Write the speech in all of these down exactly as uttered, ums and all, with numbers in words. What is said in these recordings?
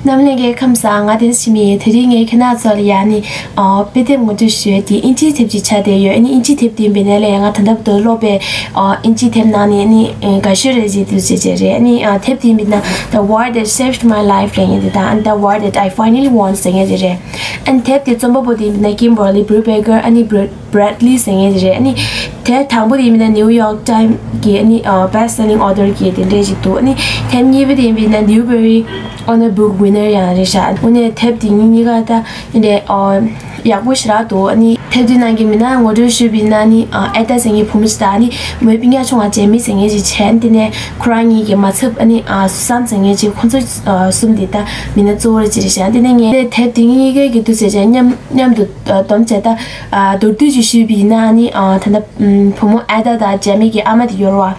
རྣམ་གླིང་གི་ཁམས་བཟང་། ང་བསྟན་འཛིན་ཆོས་སྨིན། དེ་རིང་ངས་ཁྱེད་རྣམ་ཚོ་ལ་ཡ་ནི་ཨ་དཔེ་དེབ་ངོ་སྤྲོད་ཞུ་ཡས་དེ་ཨིན་ཇིའི་དེབ་ཅིག་ཆགས་བསྡད་ཡོད། ཨ་ནི་ཨིན་ཇིའི་དེབ་དེ་ཡིན་པའི་ནས་ལས་ང་ད་ལྟ་བར་དུ་ཀློག་པའི་ཨ་ཨིན་ཇིའི་དེབ་ནང་ནས་ཨ་ནི་ཨེ་དགའ་ཤོས་རེད་ཅེས་དུས་ཅེས་ཅེས་རེད། ཨ་ནི་ཨ་དེབ་དེ་ཡིན་པའི་ན་The War That Saved My Life ལབ་མཁན་དེ་དང་ཨ་ནི་The War That I Finally Won ཟེར་མཁན་དེ་རེད། ཨ་ནི་དེབ་དེ་རྩོམ་པ་པོ་དེ་ཡིན་པའི་ན་Kimberly Brubaker ཨ་ནི་Br- Bradley ཟེར་མཁན་དེ་རེད། ཨ་ནི་དེབ་དང་པོ་དེ་ཡིན་པའི་ན་New York Times གི་ཨ་ནི་ཨ་Best Selling Author གི་དེ་འདྲས་ཞིག་འདུག་ཨ་ནི་དེབ་གཉིས་པ་དེ་ཡིན་པའི་ན་Newbery Honor Book Winner ཡང་རེད་ཤག་དངོས་གནས་དེབ་དེ་གཉིས་གཉིས་ཀ་ད་ཨ་ནི་ཨ་ཡག་པོ་ཞེ་དྲག་འདུག་ཨ་ནི་དེབ་དེ་ནང་གི་མི་སྣ་ངོ་སྤྲོད་ཞུས་པ་ཡིན་ན་ཨ་ནི་ཨ་ཨེ་ཏཱ་ཟེར་མཁན་བུ་མོ་ཞིག་དང་ཨ་ནི་མོའི་སྤུན་ཀྱག་ཆུང་བ་ཇེ་མི་ཟེར་མཁན་ཞིག་བྱས། ཨ་ནི་དེ་ནས་ཁོ་རང་གཉིས་ཀྱི་མ་ཚབ་ཨ་ནི་ཨ་སུ་སན་ཟེར་མཁན་ཅིག་ཁོ་ཚོ་ཨ་གསུམ་དེ་ད་མི་སྣ་གཙོ་བོ་རེད་ཅེས་རེད་ཤག་དེ་ནས་ངས་དེབ་དེ་གཉིས་ཀའི་གི་དུས་ཚོད་བྱས་མཉམ་མཉམ་དུ་ཨ་སྡོམ་བྱས་ད་ཨ་མདོར་བསྡུས་ཅིག་ཞུས་པ་ཡིན་ན་ཨ་ནི་ཨ་ད་ལྟ་ཨམ་བུ་མོ་ཨེ་ཏཱ་དང་ཇེ་མི་གི་ཨ་མ་དེ་ཡོད་རེད་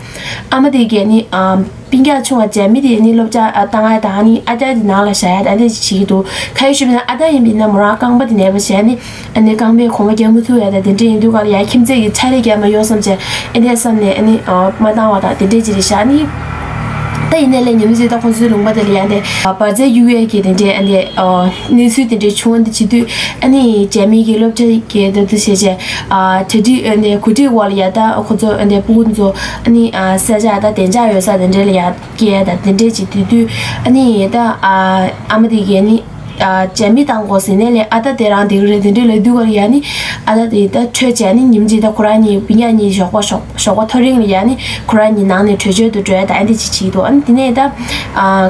བ། ཨ་མ་དེ་གིས་ཨ་ནི་ཨམ་སྤུན་ཀྱག་ཆུང་བ་ཇེ་མི་དེ་ཨ་ནི་སློབ་གྲྭ་ཨ་བཏང་ཡ་དང་ཨ་ནི་ཨ་ཅག་དེ་ནང་ལ་བཞག་ཡ་དང་ཨ་འདྲ་ཅིག་བྱེད་ཀྱི་འདུག་ག་རེ་ཞུས་པ་ཡིན་ན་ཨ་ཏཱ་ཡིན་པ་ཡིན་ན་མོ་རང་རྐང་པ་དེ་ན་བ་བྱས་ཨ་ནི་ཨ་ནི་རྐང་པས་གོམ་པ་རྒྱག་མི་ཐུབ་ཡ་དང་དེ་འདྲ་ཡིན་དུས་ག་ལ་ཡ་ཁྱིམ་མཚེས་ཀྱིས་ཕྱག་ལས་རྒྱག་མ་ཡོང་བསམ་བྱས་ཨ་འདྲ་བསམ་ནས་ཨ་ནི་ཨ་མ་བཏང་བ་དང་དེ་འདྲ་ཅིག་རེད་ཤག་ཨ་ནི། ད་ཡིན་ནའི་ལས་ཉིན་མོ་ཅིག་ད་ཁོང་ཚོའི་ལུང་པ་དེ་ལ་ཡ་འདི་འབར་རྫས་གཡུག་ཡས་ཀྱི་དེ་འདྲའི་ཨ་འདི་གནས་ཚུལ་དེ་འདྲའི་བྱུང་བ་འདི་བྱེད་དུས་ཨ་ནི་ཇེ་མི་གི་སློབ་གྲྭ་གི་ད་དུ་བྱས་བྱས་གྲ་སྒྲིག་ཨ་འདི་གོ་སྒྲིག་འོག་ལ་ཡ་ད་ཁོ་ཚོ་ཨ་འདི་སྤུ་གུ་ཚོ་ཨ་ནི་ས་ཆ་ད་བདེ་འཇགས་ཡོད་ས་དེ་འདྲའི་ལ་ཡ་སྐྱེལ་ད་དེ་འདྲའི་བྱེད་དུས་དུས་ཨ་ནི་ད་ཨ་མ་དེ་གི་ཨ་ནི། ཇེ་མི་བཏང་དགོས་ཟེར་ནས་ལས་ཨ་ཏཱ་དེ་རང་དེ་ག་རེད་དེ་འདྲས་ལས་དུས་ག་ལ་ཡ་ནི་ཨ་ཏཱ་དེ་ད་འཕྲོད་བྱས་ནི་ཉིན་གཅིག་ད་ཁོ་རང་གཉིས་སྤུན་ཀྱག་གཉིས་ཞོགས་པ་ཞོགས་ཞོགས་པ་ཐོ་རེངས་ལ་ཡ་ནི་ཁོ་རང་གཉིས་ནང་ནས་བྲོས་བྱོལ་དུ་འགྲོ་ཡ་ད་ཨ་འདི་ཅིག་བྱེད་འདུག་ཨ་ནི་དེ་ནས་ད་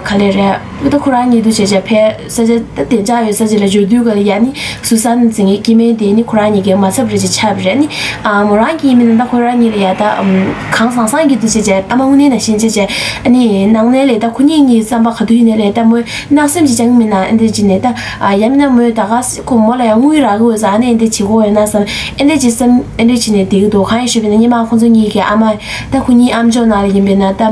ག་ལེ་རེད་ད་ཁོ་རང་གཉིས་དུ་བྱས་བྱས་ཕེ་ས་ཆ་ད་བདེ་འཇགས་ཡོད་ས་ཅིག་ལ་འབྱོར་དུས་ག་ལ་ཡ་ནི་སུ་སན་ཟེར་མཁན་སྐྱེ་དམན་དེ་ནི་ཁོ་རང་གཉིས་ཀའི་མ་ཚབ་རེད་ཅེས་ཆགས་པ་རེད། ཨ་ནི་མོ་རང་གིས་མིན་ན་ད་ཁོ་རང་གཉིས་ལ་ཡ་ད་གང་བཟང་བཟང་གི་དུ་བྱས་བྱས་ཨ་མ་དངོས་གནས་ནང་བཞིན་བྱས་བྱས་ཨ་ནི་ནང་ནས་ལས་ད་ཁོ་གཉིས་གཉིས་བསམ་པ་ག་དུས་ཡིན་ནའི་ལས་ད་མོས། བརྣག་སེམས་ཅིག་བཅངས་མིན་ན་ཨེ་འདྲ་བྱས་ནས་ད་ཡ་མིན་ན་མོས་ད་ག་ཁོ་མོ་ལ་ཡང་དངུལ་རག་གི་འོས་ཟ་ནས་ཨེ་འདྲ་བྱེད་དགོས་ཡོད་ན་བསམ་ཨེ་འདྲ་བྱས་བསམ་ཨེ་འདྲ་བྱས་ནས་བསྡད་ཀྱི་འདུག་གང་ཡིན་ཞུས་པ་ཡིན་ན་སྔོན་མ་ཁོང་ཚོ་གཉིས་ཀྱི་ཨ་མ་ད་ཁོ་གཉིས་ཨམ་ཅོག་ནང་ལ་ཡིན་པས་ན་ད་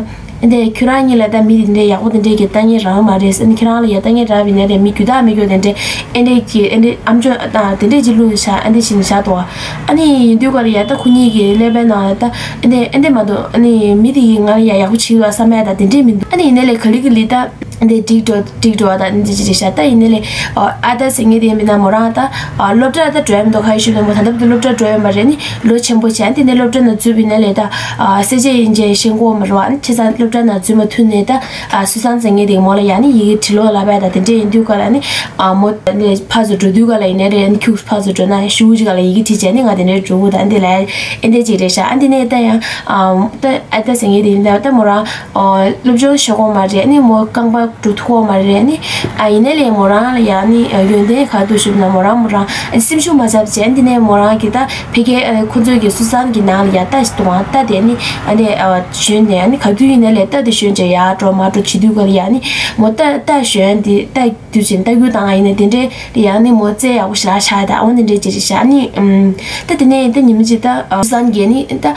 ཨེ་འདྲ་ཁྱོད་རང་གཉིས་ལ་ད་མི་དེ་འདྲ་ཡག་པོ་དེ་འདྲ་གི་ལྟ་ཉན་རག་མ་རེད་ཨེ་ཁྱོད་རང་ལ་ཡ་ལྟ་ཉན་རག་པ་ཡིན་ན་རེད་མི་རྒྱུ་དག་མི་རྒྱུ་དེ་འདྲ་ཨེ་འདྲ་གི་ཨེ་འདྲ་ཨམ་ཅོག་དང་དེ་འདྲ་ཅིག་བླུགས་བཞག་ཨེ་འདྲ་བྱས་ནས་བཞག་འདུག་ཨ་ནི་ཡིན་དུས་ག་ལ་ཡ་ད་ཁོ་གཉིས་ཀྱི་ཀླད་པའི་ནང་ལ་ད་ཨེ་འདྲ་ཨེ་འདྲ་མ་འདུག་ཨ་ནི་མི་དེ་ཡིས་ང་ལ་ཡ་ཡག་པོ་བྱེད་ཀྱི་ཡོད་བསམ་ཡ་ད་དེ་འདྲ་མི་འདུག་ཨ་ནི་ཡིན་ནའི་ལས་ག་ལེ་ག་ལེ་ད། འདི་འགྲིག་འགྲོ་འགྲིག་འགྲོ་བ་དང་འདི་འདྲ་ཅིག་རེད་ཤག་ད་ཡིན་ནའི་ལས་ཨ་ཏཱ་ཟེར་མཁན་དེ་ཡིན་པས་ན་མོ་རང་ད་སློབ་གྲྭ་ད་འགྲོ་ཡ་མི་འདུག་ཁ་ཡོད་ཤོད་དང་པོ་ད་ལྟ་བུ་དུ་སློབ་གྲྭ་འགྲོ་ཡོད་མ་རེད་ནི་ལོ་ཆེན་པོ་བྱས་དེ་ནས་སློབ་གྲྭ་ནང་འཛུལ་བ་ཡིན་ནའི་ལས་ད་ཨ་སེ་ཆེ་ཡིན་ཅེས་ཤེས་གོ་མ་རེད་བ་ནི་བྱས་ཙང་སློབ་གྲྭ་ནང་འཛུལ་མ་ཐུབ་ནས་ད་ཨ་སུ་སན་ཟེར་མཁན་དེ་མོ་ལ་ཡ་ནི་ཡི་གེ་བྲིས་ལོག་ལབ་པ་ད་དེ་འདྲ་ཡིན་དུས་ག་ལ་ནི་ཨ་མོ་ནས་ཕར་ཚུར་འགྲོ་དུས་ག་ལ་ཡིན་ནའི་རེད་ནི་ཁྱུག་ཕར་ཚུར་འགྲོ་ན་ཤུ་གུ་ཅིག་ག་ལ་ཡི་གེ་བྲིས་བྱས་ནི་ང་དེ་འདྲ་འགྲོ་དགོས་ད་འདི་ལ་ཨེ་འདྲ་ཅིག་རེད་ཤག་ཨ་འདི་ནས་ད་ཡང་ཨ་ད་ཨ་ཏཱ་ཟེར་མཁན་དེ་ཡིན་ད་ད་མོ་རང་། སློབ་སྦྱོང་ཤེས་གོ་མ་རེད་ནི་མོ་རྐང་པ་འགྲོ་ཐུབ་གོ་མ་རེད་ནི་ཨ་ཡིན་ནའི་ལས་མོ་རང་ལ་ཡ་ནི་ཡོན་ཏན་ག་དུ་ཞུགས་ན་མོ་རང་མོ་རང་སེམས་ཤུགས་མ་ཆག་བྱས་འདི་ནས་མོ་རང་གི་ད་ཕ་གིའི་ཁོ་ཚོའི་གི་སུ་སན་གི་ནང་ལ་ཡ་ལྟ་ཞིག་འདུག་ཨང་ལྟ་དེ་ནི་ཨ་ནི་ཞོན་ནས་ཨ་ནི་ག་དུས་ཡིན་ནའི་ལས་ལྟ་དེ་ཞོན་བྱས་ཡ་འགྲོ་མ་འགྲོ་བྱེད་དུས་ག་ལ་ཡ་ནི་མོ་ལྟ་ལྟ་ཞོན་དེ་ལྟ། དུས་ཆེན་ལྟ་རྒྱུ་དང་ཡིན་ན་དེ་འདྲའི་ཡང་ནི་མོ་རྩེ་ཡག་པོ་ཞེ་དྲག་ཆགས་ད་འོ་འདི་འདྲའི་ཅི་རེད་ཤག་ནི་ད་དེ་ནས་ད་ཉི་མ་གཅིག་ད་སང་རྒྱས་ནི་ད་དེ་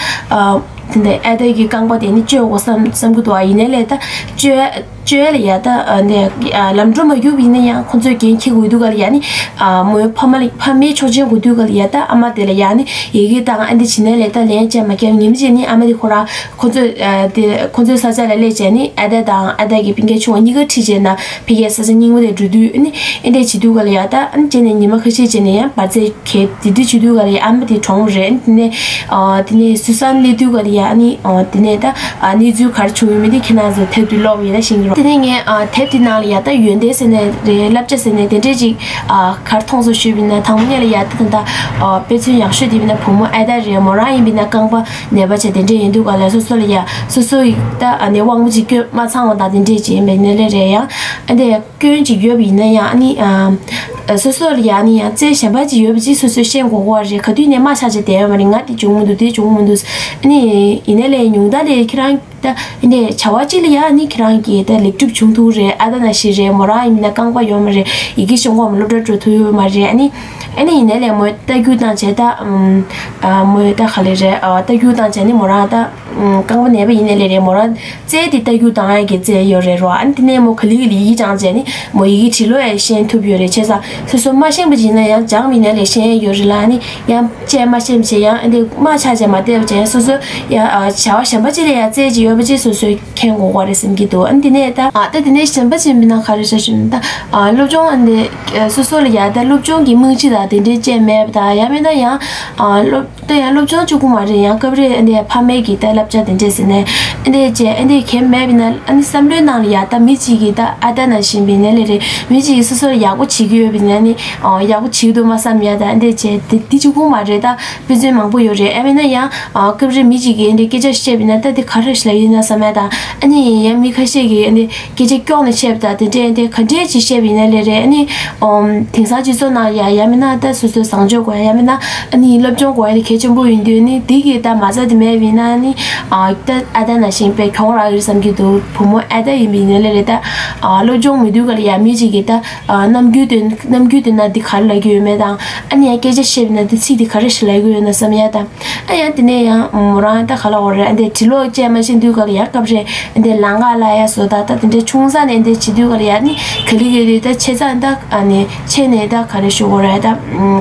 འདྲ་ཨ་ཏའི་གི་རྐང་པ་དེ་ནི་གཅོད་དགོས་བསམ་བསམ་གི་འདུག་ཨ་ཡིན་ནའི་ལས་ད་གཅོད་གཅོད་ལ་ཡ་ད་འདི་ལམ་འགྲོ་མ་རྒྱུག་པ་ཡིན་ན་ཡང་ཁོ་ཚོས་འགན་འཁྱེར་དགོས་འདུག་ག་ལ་ཡ་ནི་མོའི་ཕ་མ་ལ་ཕ་མའི་ཆོག་མཆན་དགོས་འདུག་ག་ལ་ཡ་ད་ཨ་མ་དེ་ལ་ཡ་ནི་ཡི་གེ་དང་ཨ་འདི་བྱེད་ནའི་ལས་ད་ལན་བཅད་མ་བརྒྱབ་ཉི་མ་གཅིག་ནི་ཨ་མ་དེ་ཁོ་རང་ཁོ་ཚོས་དེ་ཁོ་ཚོའི་ས་ཆ་ལ་སླེབས་བྱས་ནི་ཨ་ཏའི་དང་ཨ་ཏའི་གི་སྤུན་ཀྱག་ཆུང་བ་གཉིས་ཀ་ཁྲིད་བྱས་ན། ཕ་གིའི་ས་ཆ་རྙིང་པ་དེ་འགྲོ་དུས་ཨ་ནི་ཨེ་འདྲས་བྱེད་དུས་ག་ལ་ཡ་ད་ཨ་ནི་བྱས་ནས་ཉི་མ་ཁ་ཤས་བྱས་ནས་ཡང་འབར་རྫས་གས་དེ་དུས་བྱེད་དུས་ག་ལ་ཡ་ཨ་མ་དེ་གྲོངས་རེད། དེ་ནས་ཨ་དེ་ནས་སུ་སན་སླེབས་དུས་ག་ལ་ཡ་ཨ་ནི་ཨ་དེ་ནས་ད་ཨ་གནས་ཚུལ་ག་རེ་བྱུང་ཡོད་མེད་དེ་ཁྱེད་རང་ཚོ་དེབ་དེ་ཀློག་པ་ཡིན་ན་ཤེས་ཀྱི་རེད། དེ་ནས་ངས་ཨ་དེབ་དེ་ནང་ལ་ཡ་ད་ཡོན་ཏན་ཟེར་ནས་རེད། བསླབ་བྱ་ཟེར་ནས་དེ་འདྲས་ཅིག་ཨ་ག་རེ་མཐོང་སོང་ཞུས་པ་ཡིན་ན་དང་པོ་ཉིད་ལ་ཡ་ད་ད་ད་ཨ་དཔེ་མཚོན་ཡག་ཤོས་དེ་ཡིན་ན་བུ་མོ་ཨ་ཏའི་རེད། མོ་རང་ཡིན་པ་ཡིན་ན་རྐང་པ་ནད་པ་བྱས་དེ་འདྲས་ཡིན་དུས་ག་ལ་སོ་སོ་ལ་ཡ་སོ་སོ་ཡི་ད་ཨ་ནི་དབང་པོ་ཅིག་སྐྱོན་མ་ཚང་བ་དང་དེ་འདྲས་ཅིག་ཡིན་པའི་ནད་ལས་རེད། ཡང་ཨ་ནི་སྐྱོན་ཅིག་ཡོད་པ་ཡིན་ན་ཡང་ཨ་ནི་ཨ་སོ་སོ་ལ་ཡ་ཨ་ནི་ཡང་རྩལ་གཞན་པ་ཅིག་ཡོད་པ་ཅིག་སོ་སོས་ཤེས་དགོས་ཀྱི་རེད། ག་དུས་ནས་མ་ཆགས་ཆགས་བསྡད་ཡོད་མ་རེད། ང་དེ་བྱུང་མི་འདུག་དེ་བྱུང་མི་འདུག་ཨ་ནི་ཡིན་ནའི་ལས་ཉུང་མཐའ་ལས་ཁྱེད་རང་ད་ཨ་ནི་བྱ་བ་གཅིག་ལ་ཡ་ཨ་ནི་ཁྱེད་རང་གིས་ད་ལེགས་གྲུབ་བྱུང་ཐུབ་རེད། ཨ་ད་ན་ཤི་རེད། མོ་རང་ཡིན་ན་རྐང་པ་ཡོད་མ་རེད། ཡི་གེ་ཤེས་གོ་མ་སློབ་གྲྭ་འགྲོ་ཐུབ་ཡོད་མ་རེད། ཨ་ནི་ཨ་ནི་ཡིན་ནའི་ལས་མོ་ལྟ་རྒྱུ་དང་བྱས་ད་ཨམ་ཨ་མོ་ད་ག་ལེ་རེད། ཨ་ལྟ་རྒྱུ་དང་བྱས་ནི་མོ་རང་ད་རྐང་པ་ནད་པ་ཡིན་ནའི་ལས་རེད། མོ་རང་རྩལ་དེ་ལྟ་རྒྱུ་དང་ཡ་གི་རྩལ་ཡོད་རེད་རོ། ཨ་ནི་དེ་ནས་མོ་ག་ལེ་ག་ལེ་ཡི་གེ་སྦྱངས་བྱས་ནི་མོ་ཡི་གེ་བྲིས་ལོ་ཡ་ཤེས་ཐུབ་ཡོད་རེད། བྱས་ཙང་སོ་སོ་མ་ཤེས་པ་ཅིག་ཡིན་ན་ཡང་སྦྱངས་པ་ཡིན་ནའི་ལས་ཤེས་ཡ་ཡོད་རེད་ལ། ཨ་ནི་ཡང་བཅས་མ་ཤེས་པ་བྱས་ཡང་ཨ་ནི་མ་ཆགས་བྱས་མ་བལྟས་པ་བྱས་སོ་སོ་ཡ་ཨ་བྱ་བ་གཞན་པ་ཅིག་ལ་ཡ་རྩལ་ཅིག་ཡོད། རིན་པོ་ཆེ་སོ་སོས་མཁྱེན་དགོས་ཀྱི་རེད་བསམ་གྱི་འདུག་ཨ་ནི་དེ་ནས་ད་ཨ་ད་དེ་ནས་གཞན་པ་ཅིག་ཡིན་ན་ག་རེ་ཤེས་ཤེས་ན་ད་ཨ་སློབ་སྦྱོང་ཨ་འདི་སོ་སོ་ལ་ཡ་ད་སློབ་སྦྱོང་གི་རྨང་གཞི་དང་དེ་འདྲའི་བཅས་མེད་པ་དང་ཡང་མིན་ན་ཡང་ཨ་སློབ་ད་ཡང་སློབ་སྦྱོང་གཅིག་པུ་མ་རེད། ཡང་སྐབས་རེ་ཨ་འདི་ཕ་མའི་གི་ད་བསླབ་བྱ་དེ་འདྲས་ཟེར་ནས་ཨ་འདི་བཅས་ཨ་འདི་གལ་མེད་པ་ཡིན་ན་ཨ་ནི་བསམ་བློའི་ནང་ལ་ཡ་ད་མི་གཅིག་གི་ད་ཨ་ད་ན་བཞིན་པའི་ནས་ལས་རེད། མི་གཅིག་གིས་སོ་སོར་ཡག་པོ་བྱེད་ཀྱི་ཡོད་པ་ཡིན་ན་ནི་ཨ་ཡག་པོ་བྱེད་ཀྱི་འདུག་མ་བསམ་ཡ་ད་ཨ་འདི་བཅས་དེ་དེ་གཅིག་པུ་མ་རེད། ད་དཔེ་མཚོན་མང་པོ་ཡོད་རེད། ཨ་མིན་ན་ཡང་ཨ་སྐབས་རེ་མི་གཅིག་གིས་འདི་སྐད་ཆ་བཤད་པ་ཡིན་ན་ད་འདི་ག་རེ་ཞིག་ལབ་ཡོད་ན་བསམ་ཡ་དང་ཨ་ནི་ཡང་མི་ཁ་ཤས་ཀྱིས་འདི་སྐད་ཆ་སྐྱོག་ནས་བཤད་པ་དང་དེ་འདྲས་འདི་ག་འདྲས་ཅིག་བཤད་པ་ཡིན་ན་ལས་རེད། ཨ་ནི་ཨོམ་དེང་སང་སྤྱི་ཚོགས་ནང་ཡ་ཡ་མིན་ན་ད་སོ་སོའི་བཟང་སྤྱོད་དགོས་ཡ་མིན་ན་ཨ་ནི་སློབ་སྦྱོང་དགོས་ཡ་དེ་གལ་ཆེན་པོ་ཡིན་དུས་ནི་འདི་གི་ད་མ་རྩ་དེ་མེད་པ་ཡིན་ན་ནི་ཨ་ད་ཨ་ད་ན་བཞིན་པའི་གྱོང་རག་ཡོད་བསམ་གྱི་འདུག་བུ་མོ་ཨ་ད་ཡིན་པ་ཡིན་ན་ལས་རེད། ད་ཨ་སློབ་སྦྱོང་མི་དུས་ག་ལ་ཡ་མི་གཅིག་གིས་ད་ཨ་རྣམ་འགྱུར་དེ་རྣམ་འགྱུར་དེ་ན་འདི་ག་རེ་ལབ་ཀྱི་ཡོད་མེད་དང་ཨ་ནི་ཡང་སྐད་ཆ་བཤད་པ་ན་འདི་ཚིག་འདི་ག་རེ་ཞིག་ལབ་ཀྱི་ཡོད་ན་བསམ་ཡ་དང་། ཨ་ཡང་དེ་ནས་ཡང་མོ་རང་ད་ག་ལ་འོ་རེད། ཨ་འདི་དྲི་ལོག་བཅས་མ་ཤེས་དུས་ག་ལ་ཡ་སྐབས་རེ་ཨ་འདི་ལང་ག་ལ་ཡ་བཟོ་ད་ད་དེ་འདྲའི་ཆུང་ས་ནས་འདི་བྱེད་དུས་ག་ལ་ཡ་ནི་ག་ལི་ག་ལི་ད་ཆེ་ས་ད་ཨ་ནི་ཆེ་ནས་ད་ག་རེ་ཞུ་དགོས་རེད། ད་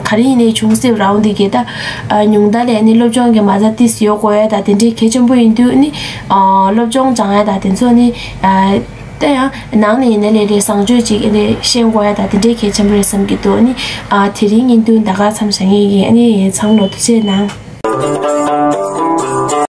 ག་རེ་ཡིན་ནའི་ཆུང་སེ་རང་འདི་གི་ད་ཉུང་མཐའ་ལས་ནི་སློབ་སྦྱོང་གི་མ་རྩ་ཏིས་ཡོད་དགོས་ཡ་ད་དེ་འདྲའི་གལ་ཆེན་པོ་ཡིན་དུས་ནི་སློབ་སྦྱོང་སྦྱང་ཡ་ད་དེ་ཚོ་ནི། ད་ཡང་ནང་ནས་ཡིན་ན་ལས་རེད། བཟང་སྤྱོད་ཅིག་ཨ་ནི་ཤེས་དགོས་ཡ་ད་དེ་འདྲའི་གལ་ཆེན་པོ་རེད་བསམ་གྱི་འདུག་ཨ་ནི་ཨ་དེ་རིང་ཉིན་དུ་ད་ག་མཚམས་བཞག་ངེས་ཡིན། ཨ་ནི་ཡིན་ཚང་ལོ་ཐུགས་རྗེ་གནང་།